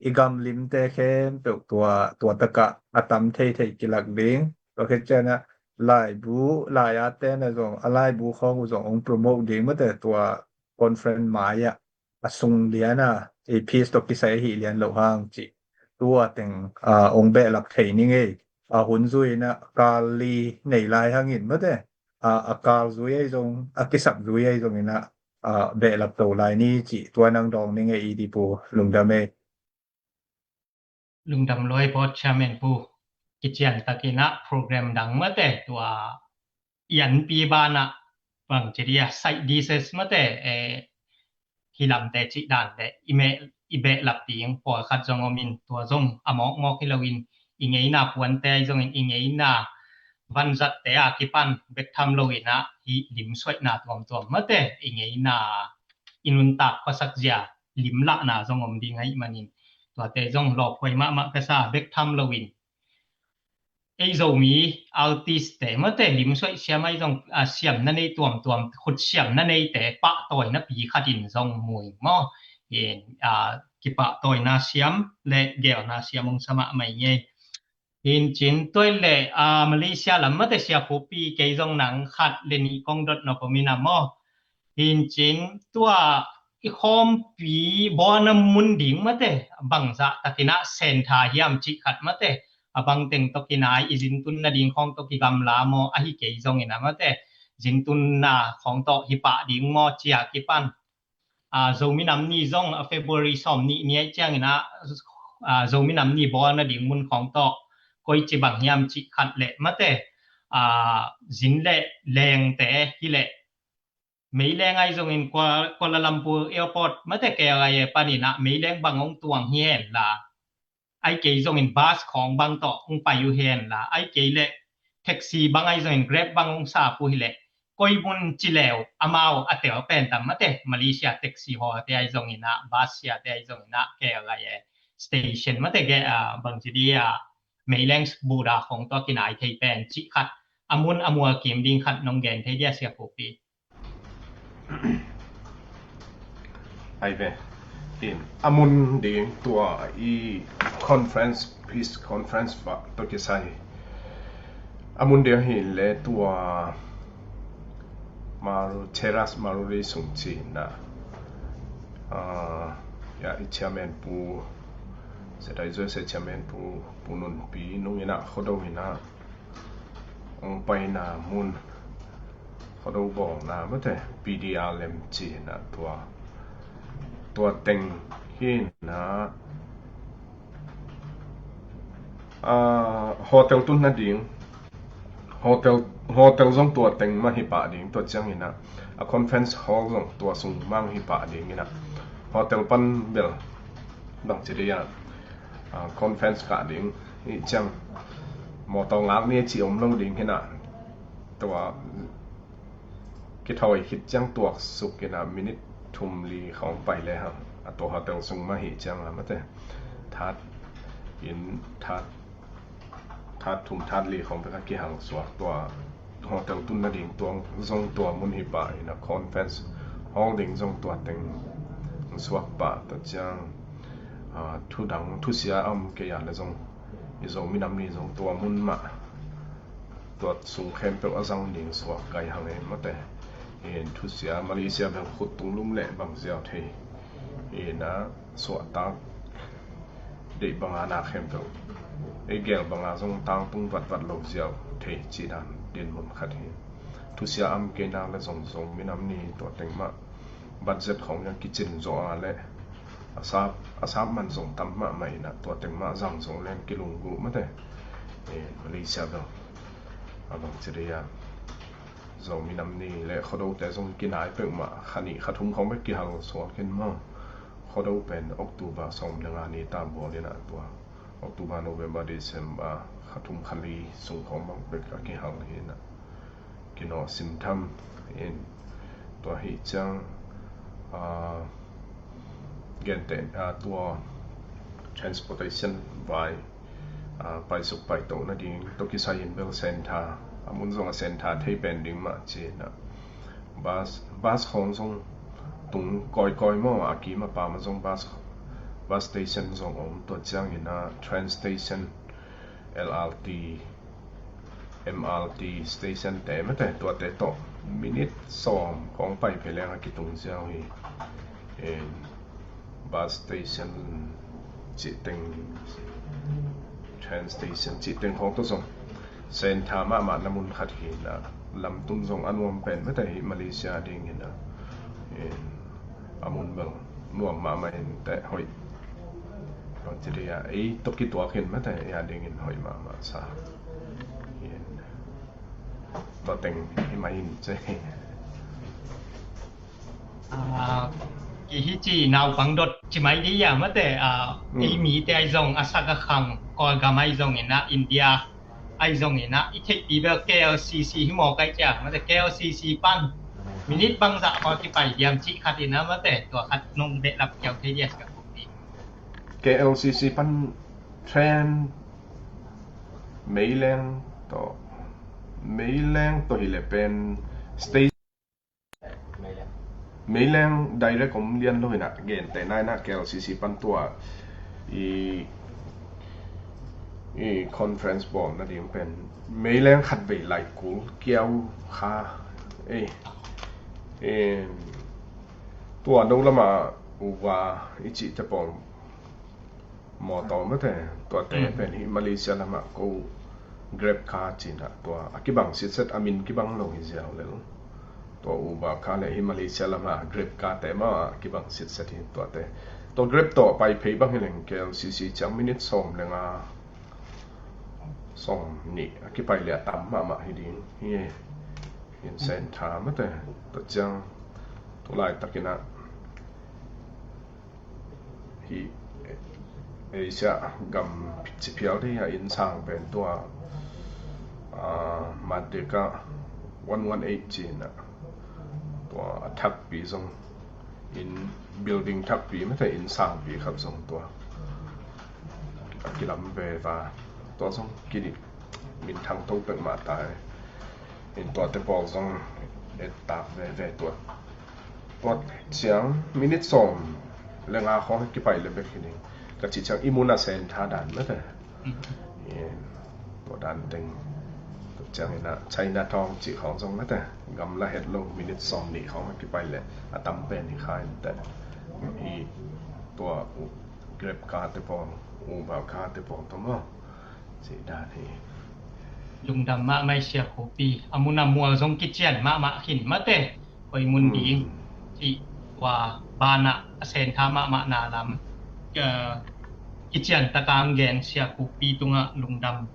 i gamlimte khempeuh tua, tua takah a tam theithei kilak ding. Tua khit ciangin ah laibu, lai-atte na zong, a laibu khawng uh zong hong promote ding mate, tua conference mai-ah a sung lian a, i peace tawh kisai ahi lian loh hang cih. Tua teng, a, hong behlap thei ning ei. A hun zui-in ah kal li nei lai hangin mate, a, a kal zui ahi zong, a kisap zui ahi zongin ah, a, behlap to lai ni cih tua nang dawng ning ei i di pu. Lungdam ei. Lungdam lua ei Board Chairman pu. Kician takin ah program dang mate, tua i anpi banah bang ci dia, side dishes mate, eh, hi lamte cih dan le i meh, i behlap ding pawlkhat zong om in, tua zong a mawkmawk hi loin, i ngeina puante ahi zongin, i ngeina vanzatte a kipan bek tham loin ah, hih limsuaihna tuamtuam mate, i ngeina, i nuntak khuasak zia limlahna zong om ding ahih manin, tuate zong lawphuai mahmah ka sa. Bek tham loin ei Zomi artist te mate, limsuaih siam ahi zong, a, siamna nei tuamtuam, khut siamna neite pahtawina pi khatin zong mu ing maw. Hi, a, kipahtawina siam le geelna siam hong sa mahmah ing ei. Hi in cin tua le, a, Malaysia lam mate, Sia Khup Pi, kei zong nang khat le nih kong dot nop om in ah maw. Hi in cin tua i khawmpi bawlna mun ding mate, bangzah takin ah centre hiam cih khat mate, a bang teng tawh kinai, i zintun nading khawng tawh kigamla maw, ahi kei zongin ah mate, zintunna khawng tawh hi pah ding maw ci a kipan. A, Zomi Nam Ni zong, a, February sawm nih ni ahih ciangin ah, a, Zomi Nam Ni bawlna ding mun khawng tawh koici bang hiam cih khat le mate, a, zin le lengte hi le, meileng ahi zongin Kua-, Kuala Lumpur Airport mate, K L I A panin ah meileng bang hong tuang hi hen la, ahi kei zongin bus khawng bang tawh hong pai uh hen la, ahi kei le taxi bang ahi zongin Grab bang hong sap uh hi le, koi mun ci le uh amau a tel pen tam mate, Malaysia taxi hawlte ahi zongin ah, bus siate ahi zongin ah, K L I A station mate, ge, a, bang ci dia, meileng buda khawng tawh kinai thei pen cih khat, a mun a mual kim ding khat nong gen thei dia, Sia Khup Pi? Ai ve. In, a mun ding tua i conference, peace conference va tawh kisai, a mun ding hi le tua Maru, Terrace Maruri sung cihna, a, ya, i chairman pu, Setai Jose chairman pu, Pu Nun Pi nung in ah, Khuado in ah, hong paina mun, Khuado bawlna mate, P D R lem cihna tua, tua teng hi na, a, hotel tun nading, hotel, hotel zong tua teng mah hi pah ding, tua ciangin ah, a conference hall zong tua sung mang hi pah ding in ah, hotel pan bel bang ci dia, a, conference kah ding, i ciang mawtaw ngak ni ci om lo ding hi na, tua kithawi khit ciang tuaksuk in ah minute thum li khawng pai le hang, a tua hotel sung mah hi ciang a mate, that in that, that thum that li khawng bek a kihal suak, tua hotel tun nading tua zong tua mun hi pah in ah, conference hall ding zong tua teng suak pah, tua ciang, a, thu dang thusia a om kei a le zong, i Zomi Nam Ni zong tua mun mah, tua sung khempeuh a zang ding suak kai hang e mate. In thusia Malaysia bel khut tunglum le bang ziau thei, in ah suahtak deih banga na khempeuh, ei gel banga zong tangtung vatvat lo ziau thei cih dan dinmun khat hi. Thusia a om kei nak le zong Zomi Nam Ni tua teng mah budget khawng a kicin zaw a le, a sap, a sap man zong tam mahmah in ah, tua teng mah zang zong leng kilunggulh mate. Eh, Malaysia bel a bang ci dia, Zomi Nam Ni le Khuadote zong kinai peuhmah kha nih kha thum khawng bek kihal suak in maw. Khuado pen October sawm le nga ni ta bawl in ah, tua October, November, December kha thum kha li sung khawng bang bek a kihal hi in ah, kinawh sim tham in, tua hi ciang, ah, gente, ah, tua transportation vai, ah, paisuk paitoh nading tawh kisai in bel centre, a mun zong a centre thei pen ding mah ci in ah, bus, bus khawng zong tung kawikawi maw, a kim a pam ah zong bus, bus station zong om, tua ciangin ah train station, L R T, M R T station te mate, tuate tawh minute sawm khawng pai phei leng a kitung ziau hi. Bus station cih teng, train station cih teng khawng tawh zong sentha mahmah na mun khat hi in ah, lamtum zong a nuam pen mate hi Malaysia dingin ah, a mun bel nuam mahmah in teh hoih. Bang ci dih a, ei tawh kituak in mate ei a dingin hoih mahmah sa hi in. Tua teng hi mah in ci. Ah, i hi ci naupang dot ci mai dih a mate, ah, ei mite ahi zong a sak a khang, Kawlgam ahi zongin ah, India ahi zongin ah, i theihpi bel K L C C hi mawk ai cia mate, K L C C pan minute bangzah khawng kipai diam cih khat in ah mate, tua khat nong behlap kiau thei dia ka kum dih. K L C C pan train Meileng tawh, Meileng tawh hi le pen station Meileng direct om lian lo hi in ah, gentehna in ah K L C C pan tua i, i conference bawl nading pen Meileng khatvei laikul kiau kha. Ei, tua no lamah uva i cihte pawl mawtaw mate, tuate pen hi Malaysia lamah ko Grab car ci in ah, tua a kibang sitset, a min kibang lo hi ziau lel. Tua Uber car le hi Malaysia lamah Grab car te mah a kibang sitset hi tuate. Tua Grab tawh pai phei bang hi leng K L C C ciang minute sawm le nga, sawm nih a kipai le a tam mahmah hi ding hi. In sentha mate, tua ciang tu laitakin ah hi Asia gam ci phial dih a, inn sang pen tua, ah, Merdeka one one eight ci in ah, tua a thakpi zong, inn building thakpi mate, inn sangpi khat zong tua a kilam veva, tua zong kidih minthang to pek mah ta hi. In tuate pawl zong et tak veve tua. Tua ciang minute sawm le nga khawng kipai le bek hi ding ka cih ciang i mun a sentha dan mate. Tua dan teng. Tua ciangin ah Chinatown cih khawng zong mate, gamla het lo, minute sawm nih khawng kipai le a tam pen hi kha in teh. Hi tua Grab car te pawl, Uber car te pawl tawh maw, cih dan hi. Lungdam mahmah i Sia Khupi, a mun a mual zong kician mahmah khin mate, koi mun ding cih tua banah a sentha mahmah na lam, eh, kician taka ang gen Sia Khupi tungah lungdam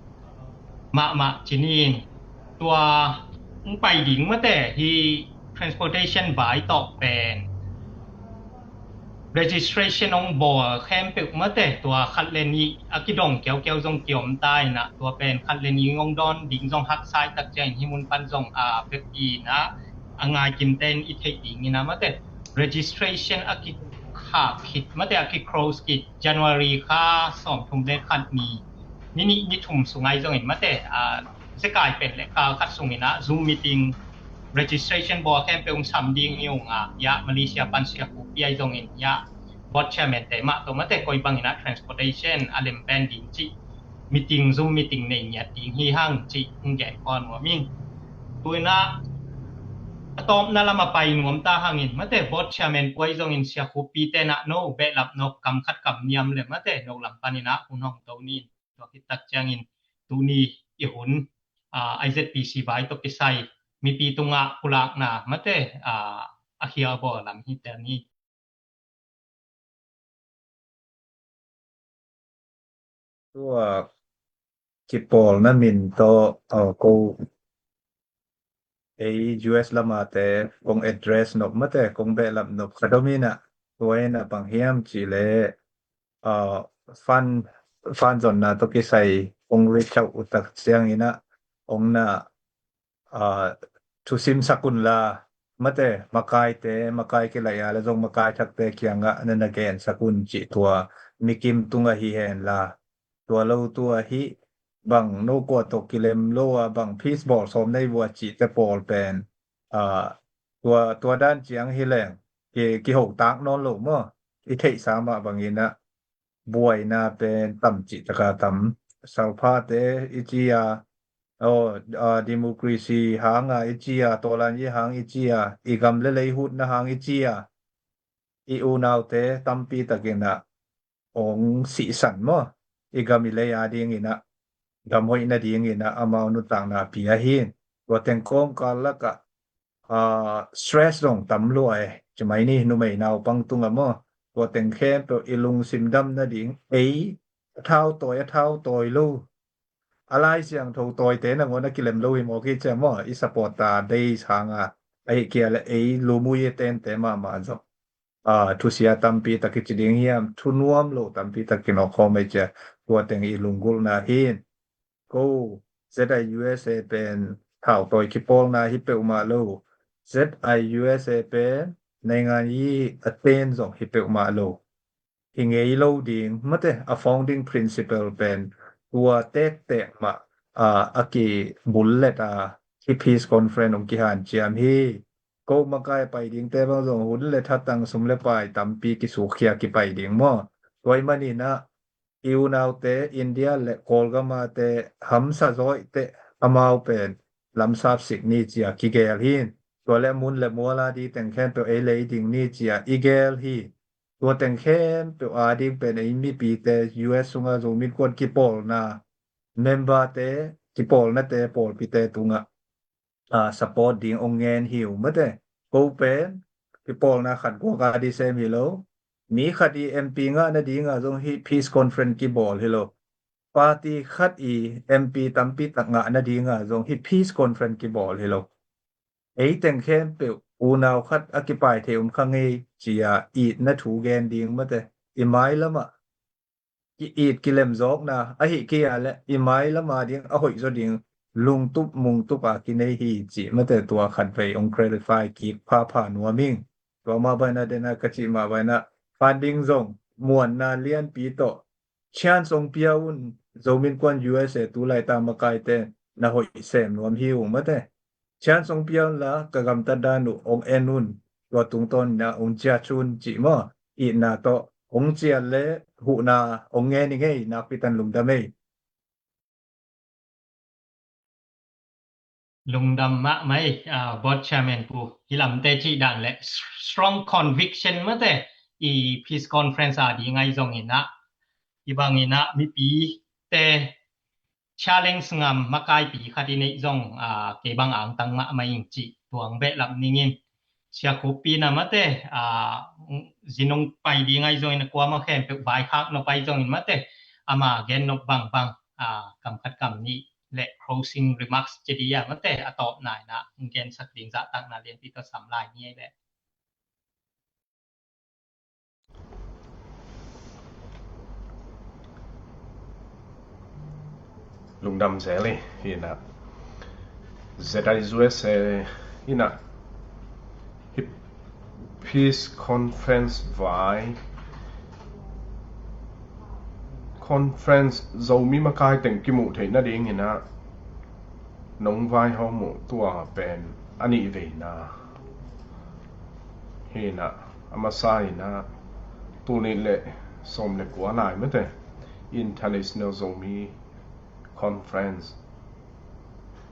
mahmah ci ni. Tua hong pai ding mate hi transportation vai tawh pen registration hong bawl khempeuh mate, tua khat le nih a kidong kiaukiau zong kiom ta in ah, tua pen khat le nih hong dawn ding zong haksa i tak ciangin hi mun pan zong a vek i in ah, a ngai kimte in i theih ding in ah mate, registration a kikhak khit mate, a kiclose khit January kha sawm thum le khat ni, ni nih ni thum sung ai zongin mate, a zekai pen le kal khat sungin ah Zoom meeting registration bawl khempeuh hong sam ding i ung a, ya Malaysia pan Sia Khupi ai zongin ya board chairman te mah tawh mate, koi bangin ah transportation a lem pen ding cih meeting, Zoom meeting nei ngiat ding hi hang cih hong gen kawm nuam ing. Tu in ah a tawpna lam a pai nuam ta hangin mate, board chairman puai zongin Sia Khupi te in ah no behlap nop kam khat kam niam le mate, no lam panin ah hun hong to ni. Tua khit tak ciangin tuni i hun, ah, I Z P C vai tawh kisai mipi tungah pulakna mate, ah, a khia a bawl lam hi tel ni. Tua kipawlna min tawh, ah, ko ei U S lamate kong address nop mate, kong behlap nop khat om in ah, tua in ah bang hiam cih leh, ah, fund, fund zonna tawh kisai kong reach out uh tak ciangin ah, ong na, ah, thusim sak un la mate, makaite, makai kilaih a le zong makai thakte kiangah na na gensak un cih tua mikim tungah hi hen la, tua lo tua hi, bang no kua tawh kilem lo a, bang peace bawl sawm nei vua cihte pawl pen, ah, tua, tua dan ciang hi leng, ki, kihotak nawn lo maw. I theihsa mah bangin ah buaina pen tam cih taka tam. Salphate i ci a, aw, a, democracy hanga i ci a, tawlanyi hang i ci a, i gam le lei hutna hang i ci a, i unaute tampi takin ah hong sihsan maw. I gam i lei a dingin ah, gam hoih nadingin ah amau nuntakna pia hi. Tua teng kawmkal lakah, ah, stress zong tam lua e. Ci mai ni, numei naupang tungah maw. Tua teng khempeuh i lungsim dam nading, ei a thau tawi, a thau tawi lo, a Lai Siangtho tawite nangawn a kilem lo hi mawk hi cia maw. I support ta dei sanga, ahi kia le ei lumui e tente mahmah zong, ah, thusia tampi tak i ci ding hiam, thunuam lo tampi tak kinawkhawm ei cia. Tua teng i lunggulhna hi. Ko Z I U S A pen thau tawi kipawlna hi peuhmah lo. Z I U S A pen naingan yi a ten zong hi peuhmah lo. Hi ngei lo ding, mate, a founding principle pen tua tektek mah, a, a kibullet a, hi peace conference hong kihanciam hi. Ko makai pai dingte bang zong hun le thatang, sum le pai tampi kisukkhia kipai ding maw. Tua ahih manin ah i unaute India le Kawlgam a te hamsa zawite amau pen lamsap sik ni cia kigel hi. Tua le mun le mual a di teng khempeuh ei lei ding ni cia i gel hi. Tua teng khempeuh a ding pen ei mipite U S sunga Zomi Innkuan kipawlna, member te, kipawlnate, pawlpite tungah, ah, support ding hong ngen hi uh, mate. Ko pen kipawlna khat guak a di sem hi lo. Mi khat i M P ngah nadinga zong hi peace conference kibawl hi lo. Party khat i M P tampi tak ngah nadinga zong hi peace conference kibawl hi lo. Ei teng khempeuh unau khat a kipai thei um kha ngei cia itna thu gen ding, mate. I mailamah ki-it kilemzawkna ahi kia le i mailama ding a hoih zaw ding lungtup mungtup a kinei hi cih, mate, tua khatvei hong clarify kik phapha nuam ing. Tua mah bangin ah, den a ka cih mah bangin ah, funding zong muanna lianpi tawh chance hong pia un. Zomi Innkuan U S A tu laita makaite na hoih sem nuam hi ung, mate. Chance hong pia unla, ka gamtat dan uh hong en un. Tua tungtawn in ah hong ciah un cih maw. Itna tawh hong ciah le huhna hong ngen i ngei, nakpi takin lungdam ei. Lungdam mahmah ei, ah, board chairman pu. Hi lamte cih dan le strong conviction, mate, i peace conference a ding ahi zongin ah, i bangin ah mipite challenge ngam makaipi khat i neih zong, ah, kei bang angtang mahmah ing cih tuang behlap ningin. Sia Khup pi na, mate, ah, zinung pai ding ahi zongin, kuamah khempeuh vaikhak nop ahi zongin, mate, ama gen nop bangbang, ah, kam khat kam nih le closing remarks ci dia, mate, a tawpna in ah hong gensak ding zahtakna lianpi tawh sam lai ni ei le. Lungdam zel hi. Hi in ah Z I U S A in ah hi peace conference vai, conference Zomi makai teng kimuh theih nadingin ah nong vaihawm uh tua pen a nih veina hi in ah, a masa in ah tul nih le sawm le kua lai, mate, International Zomi Conference,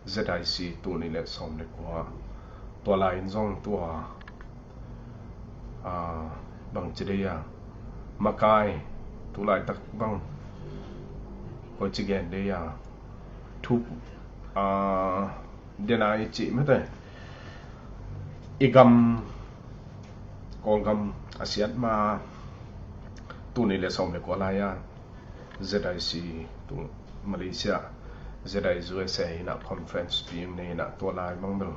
Z I C, tul nih le sawm le kua. Tua lai in zong tua, ah, bangci dei a, makai tu laitak bang koici gen dei a, thu, ah, den a i cih, mate, i gam, Kawlgam a siat ma, tul nih le sawm le kua lai a Z I C, tu Malaysia, Z I U S A in ah conference piang nei in ah, tua lai bang bel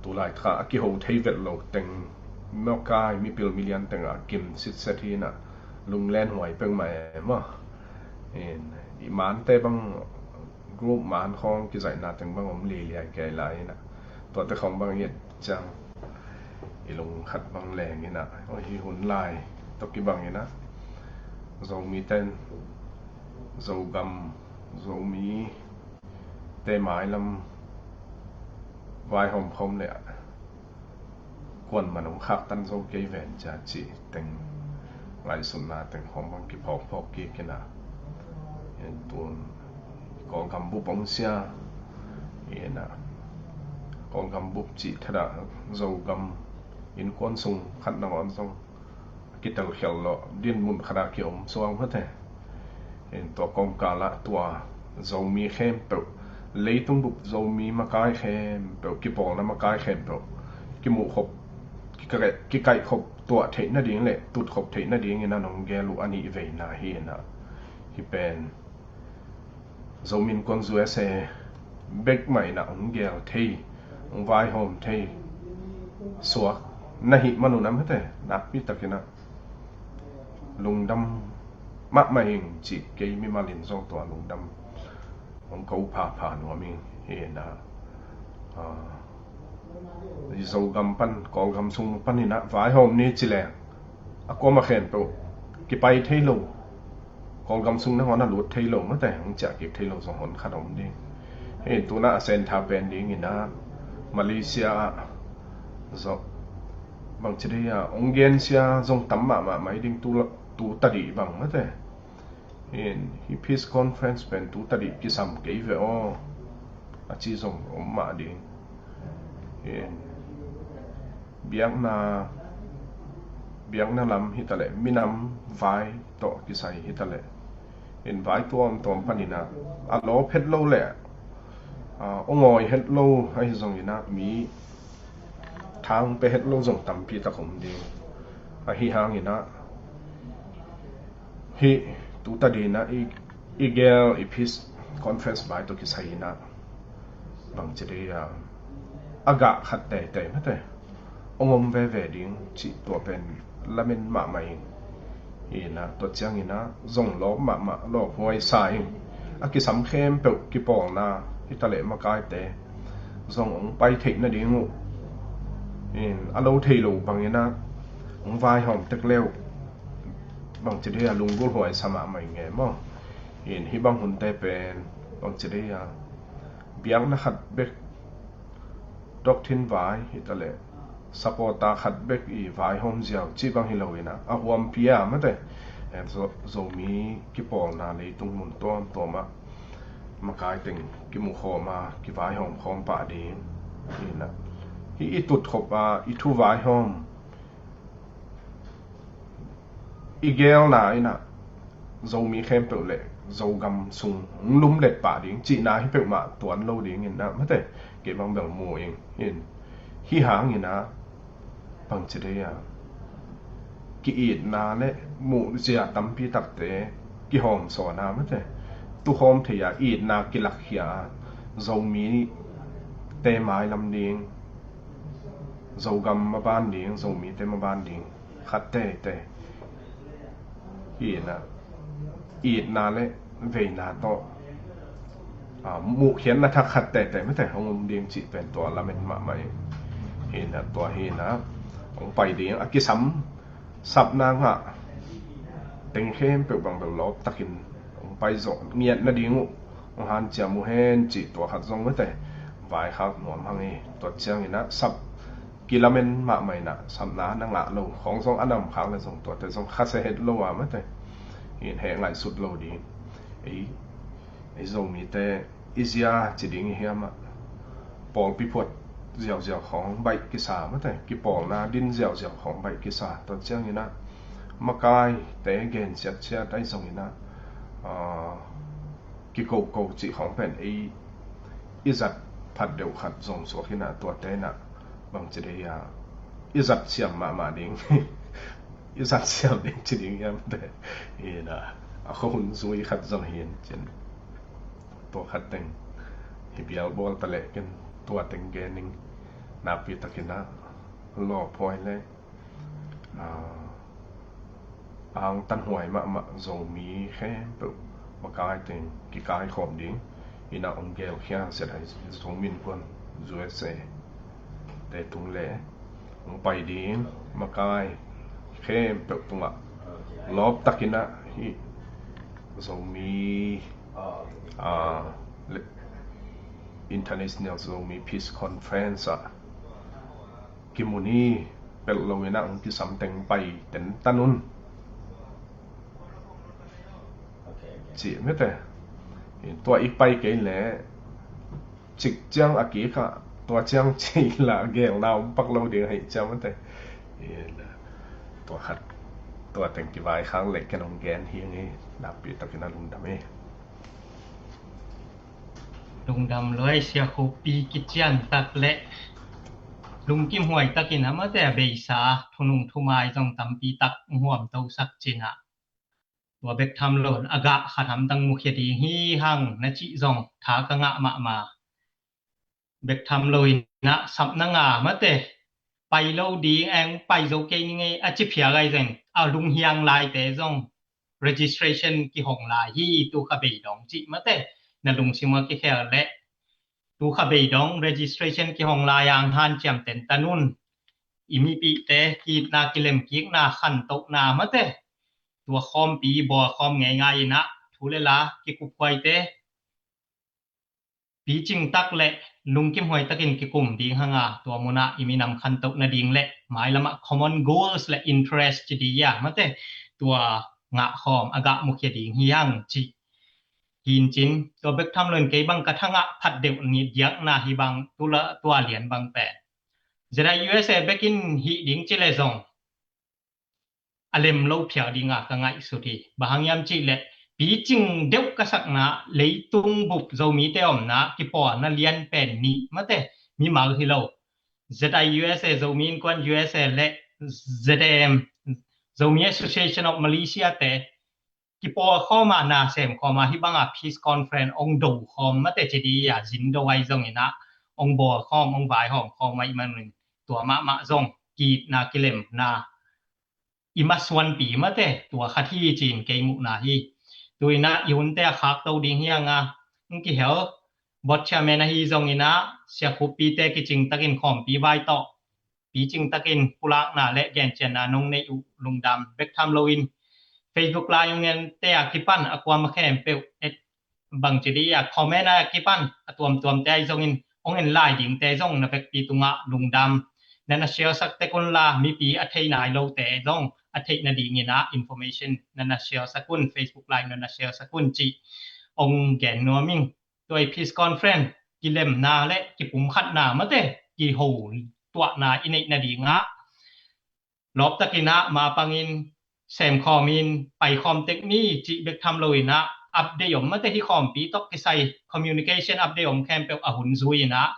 tu laitak a kiho thei vet lo teng, makai mipil milian teng a kim sitset hi in ah, lunglen huai peng mah e maw. In, i mante bang group man khawng kizaihna teng bang om liliai kei lai in ah, tuate khawng bang i et ciang i lung khat bang leng in ah, aw, hi hun lai tawh kibang in ah, Zomi ten, Zogam, Zomi te mailam vaihawm khawm le ah, kuan man hong khaktan zo kei ven cia cih teng ngaihsutna teng khawng bang kiphawkphawk kik in ah, tun Kawlgam bup hong sia in ah, Kawlgam bup cih thadah Zogam innkuan sung khat nangawn zong kitelkhial lawh din mun khatah kiom suang mate. Tua kawmkalah tua Zomi khempeuh, leitung bup Zomi makai khempeuh, kipawlna makai khempeuh kimuhkhop, kikaihkhop tuah theih nading le tutkhop theih nadingin a nong gel uh a nih veina hi in ah, hih pen Zomi Innkuan U S A bek mah in ah hong gel thei, hong vaihawm thei suak na hih manun a mate, nakpi takin ah lungdam mahmah ing cih kei mimalin zong tua lungdam hong ko phapha nuam ing. Hi in ah, Zogam pan, Kawlgam sung pan in ah vaihawm ni ci leng a kuama khempeuh kipai thei lo, Kawlgam sung nangawn a lut thei lo mate, hong ciah kik thei lo zong hon khat om ding. Hi in tunah a sentha pen dingin ah Malaysia ah zong bangci dei a hong gensia zong tam mahmah mai ding, tu tadih bang mate. Hi in hih peace conference pen tu tadih kisam kei ve aw a ci zong om mah ding. Hi in biakna, biakna lam hitaleh minam vai tawh kisai hitaleh in vai tuamtuam panin ah a lawp het lo le a ngawi het lo ahi zongin ah mi thang pe het lo zong tampi tak om ding. Ahi hangin ah hih tu tadih in ah i gel i peace conference vai tawh kisai in ah bangci dei a, a gah khat teitei mate hong om veve ding cih tua pen lamen mahmah ing. Hi in ah tua ciangin ah zong lawp mahmah, lawphuai sa ing. A kisam khempeuh kipawlna hitaleh makaite zong hong pai theih nading uh in a lo thei lo bangin ah hong vaihawm tek le uh bangci dei a lunggulhhuai sa mahmah ing e maw. Hi in hih bang hunte pen bangci dei a biakna khat bek, doctrine vai hitaleh supporter khat bek i vaihawm ziau cih bang hi lo in ah a huampi a mate, Zo-, Zomi kipawlna leitung mun tuamtuam ah makai teng kimukhawm a kivaihawm khawm pah ding. Hi in ah hih i tutkhop a i thu vaihawm i gelna in ah Zomi khempeuh le Zogam sung hong lumlet pah ding cihna hi peuhmah tuan lo dingin ah mate, kei bang bel mu ing. Hi in hih hangin ah bangci dei a ki-itna le muhzia tampi takte kihawmsawn a mate, tukhawm thei a itna kilakkhia a Zomite mailam ding, Zogam maban ding, Zomite maban ding khat teitei. Hi in ah itna le veina tawh, a, muhkhiatna thak khat teitei mate hong om ding cih pen tua lamen mahmah ing. Hi in ah tua hi in ah hong pai ding a kisam, sapna ngah teng khempeuh bang bel lawp takin hong pai zawh ngiat nading uh hong hanciam uh hen cih tua khat zong mate vaikhak nuam hang hi. Tua ciangin ah sap kilamen mahmah in ah sapna na ngah lo khawng zong a nam khak le zong tuate zong khasia het lo a mate. Hi in heh ngaihsut lo ding. Ei, ei Zomite i zia ci ding i hiam ah pawlpi phuat ziauziau khawng baih kisa mate, kipawlna din ziauziau khawng baih kisa. Tua ciangin ah makaite gensiatsiat ahi zongin ah, a, kikoko cih khawng pen ei i zat phat deuh khat zong suak in ah tuate in ah bangci dei a i zat siam mahmah ding. I zat siam ding ci ding hiam te hi in ah a khuahun zui khat zong hi in cin. Tua khat teng hi bial bawl ta leh ken tua teng gen ning. Nakpi takin ah lawphuai le, a, angtanhuai mahmah Zomi khempeuh makai teng kikaikhawm ding in ah hong gelkhia sia dai Zomi Innkuan U S A te tung le hong pai ding makai khempeuh tungah lawp takin ah hih Zomi, a, le-, International Zomi Peace Conference ah kimu ni. pelh lo in ah hong kisam teng pai tentan un. Ci mete. Tua i pai kei leh cik ciang a kik ah tua ciang ci lah gelna om pak lo ding ahi ciang mete. Tua khat tua teng kivaikhak leh ken hong gen hi ing ei. Nakpi takin a lungdam hi. Lungdam lua e Sia Khup pi, kician tak leh lungkimhuai takin a mate a beisa thunung thumai zong tampi tak hong huamtosak cin ah tua bek tham lo in a gah khat hamtang mukhia ding hi hang na cih zong tha ka ngah mahmah. Bek tham lo in ah sapna nga mate pai lo ding, eng pai zo kei ning ei a ci phial lai zeng a lunghiang laite zong registration kihong lai hi tu kha bei dong cih mate na lungsim a kikhel leh tu kha bei dong registration kihong lai ang hanciam tentan un. I mipihte ki-itna kilemkikna khantohna mate tua khawmpi bawlkhawm ngeingai in ah thu le la kikuphuaite picing tak leh lungkimhuai takin kikum ding hang a tua mun ah i minam khantoh nading leh mailam ah common goals leh interest ci ding a mate tua ngahkhawm a gah mukhia ding hi hang cih hi in cin tua bek tham lo in kei bang ka thangah phat deuh ni diakna hi bang tua lian bang pen ZIUSA bek in hih ding ci leh zong a lem lo phial ding a ka ngaihsut hi. Bang hang hiam cih leh picing deuh ka sakna leitung bup Zomite omna kipawlna lian pen nih mate mimal hi lo. ZIUSA, Zomi Innkuan USA leh ZAM, Zomi Association of Malaysia te kipawlkhawm a na semkhawm a hih bang a peace conference ong dokhawm mate ci ding a zin do ai zong in ah ong bawlkhawm ong vaihawm khawm ai man in tua mahmah zong ki-itna kilemna i masuanpi mate tua khat hi ci in kei muhna hi. Tu in ah i hunte a khakto ding hi hang a hong kihel board chairman ahi zong in ah Sia Khup pite kicing takin khawmpi vai tawh picing takin pulakna leh gencianna nong neih uh lungdam. Bek tham lo in Facebook live ong ente a kipan a kuama khempeuh et bang ci ding a comment a kipan a tuamtuamte ahi zongin ong en lai dingte zong na vekpi tungah lungdam. Na na share sak tek un la mipi a thei nai lote zong a theih nadingin ah information na na share sak un, Facebook live na na share sak un cih ong gen nuam ing. Tua i peace conference kilemna leh kipumkhatna mate kiho tuahna i neih nadingah lawptakin ah mapangin semkhawm in paikhawm tek ni cih bek tham lo in ah update om mate hih khawmpi tawh kisai communication update om khempeuh a hun zui in ah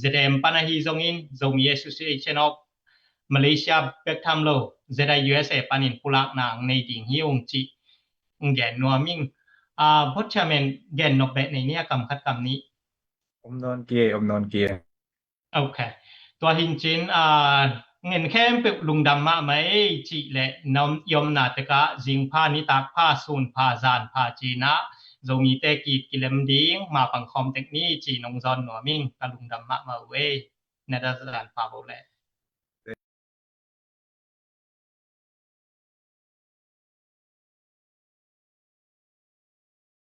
ZAM pan ahi zongin Zomi Association of Malaysia bek tham lo ZIUSA panin pulakna ang nei ding hi ung cih ong gen nuam ing. Board chairman gen nop beh nei ni a kam khat kam nih. Om nawn kei, om nawn kei. Ok. Tua hi in cin ngen khempeuh lungdam mahmah ei cih leh na i omna tekah zingpha, nitakpha, sunpha, zanpha ci in ah Zomite ki-it kilem ding mapang khawm tek ni ci nong zawn nuam ing. Ka lungdam mahmah uh ei. Na da zanpha bo leh.